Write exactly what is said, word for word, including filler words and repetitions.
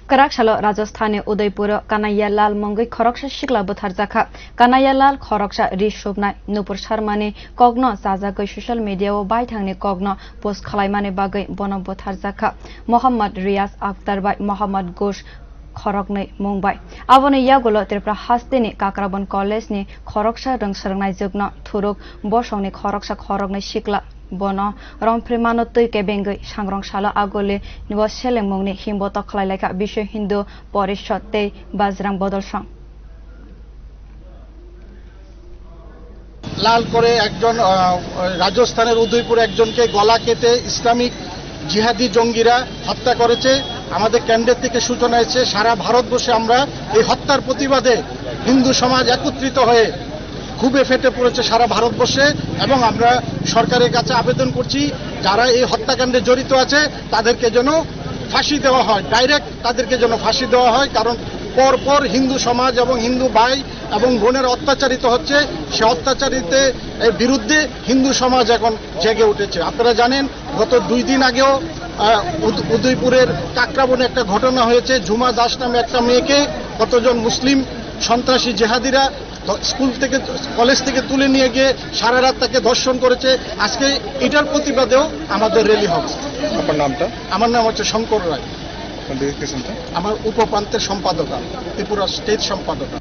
Kwrak salo Rajasthanni Udaipuro Kanaiya Lal mungwi khoroksa sikla butharjakha. Kanaiya Lal khoroksa ri supnai Nupur Sharmani kokno chajagwi social media-o baithangni kokno post khwlaimani bagwi bono butharjakha. Mohammad Riyaz Akhtar bai Mohammad Ghosh khoroknwi mung bai. Aboni yagulo Tripura hasteni Kakrabon College-ni khoroksa rwng swrwngnaijwkno thuruk bosongni khoroksa khoroknwi sikla bono romphrimano twi kebengwi sangrong salo agoli bo selengmungni himbotok khwlailaikha Biswa Hindu Porishad tei Bajrang Bodol Sangh. লাল করে একজন, আহ, রাজস্থানের উদয়পুরে একজনকে গলা কেটে ইসলামিক জিহাদি জঙ্গিরা হত্যা করেছে। আমাদের কেন্দ্রের থেকে সূচনা এসেছে, সারা ভারতবর্ষে আমরা এই হত্যার প্রতিবাদে হিন্দু সমাজ একত্রিত হয়ে ক্ষোভে ফেটে পড়েছে সারা ভারতবর্ষে। এবং আমরা সরকারের কাছে আবেদন করছি, যারা এই হত্যাকাণ্ডে জড়িত আছে তাদেরকে যেন ফাঁসি দেওয়া হয়, ডাইরেক্ট তাদেরকে যেন ফাঁসি দেওয়া হয়। কারণ পর পর হিন্দু সমাজ এবং হিন্দু ভাই এবং বোনেরা অত্যাচারিত হচ্ছে। সে অত্যাচারিতের বিরুদ্ধে হিন্দু সমাজ এখন জেগে উঠেছে। আপনারা জানেন, গত দুই দিন আগেও, আহ, উদ-, উদয়পুরের কাকরাবনে একটা ঘটনা হয়েছে। ঝুমা দাস নামে একটা মেয়েকে কতজন মুসলিম সন্ত্রাসী জেহাদিরা দ-, স্কুল থেকে, কলেজ থেকে তুলে নিয়ে গিয়ে সারা রাত তাকে ধর্ষণ করেছে। আজকে এটার প্রতিবাদেও আমাদের র্যালি হবে। আপনার নামটা? আমার নাম হচ্ছে শঙ্কর রায়। কোন থেকে এসেছেন, স্যার? আমার উপপ্রান্তের সম্পাদক আমি, ত্রিপুরা স্টেট সম্পাদক।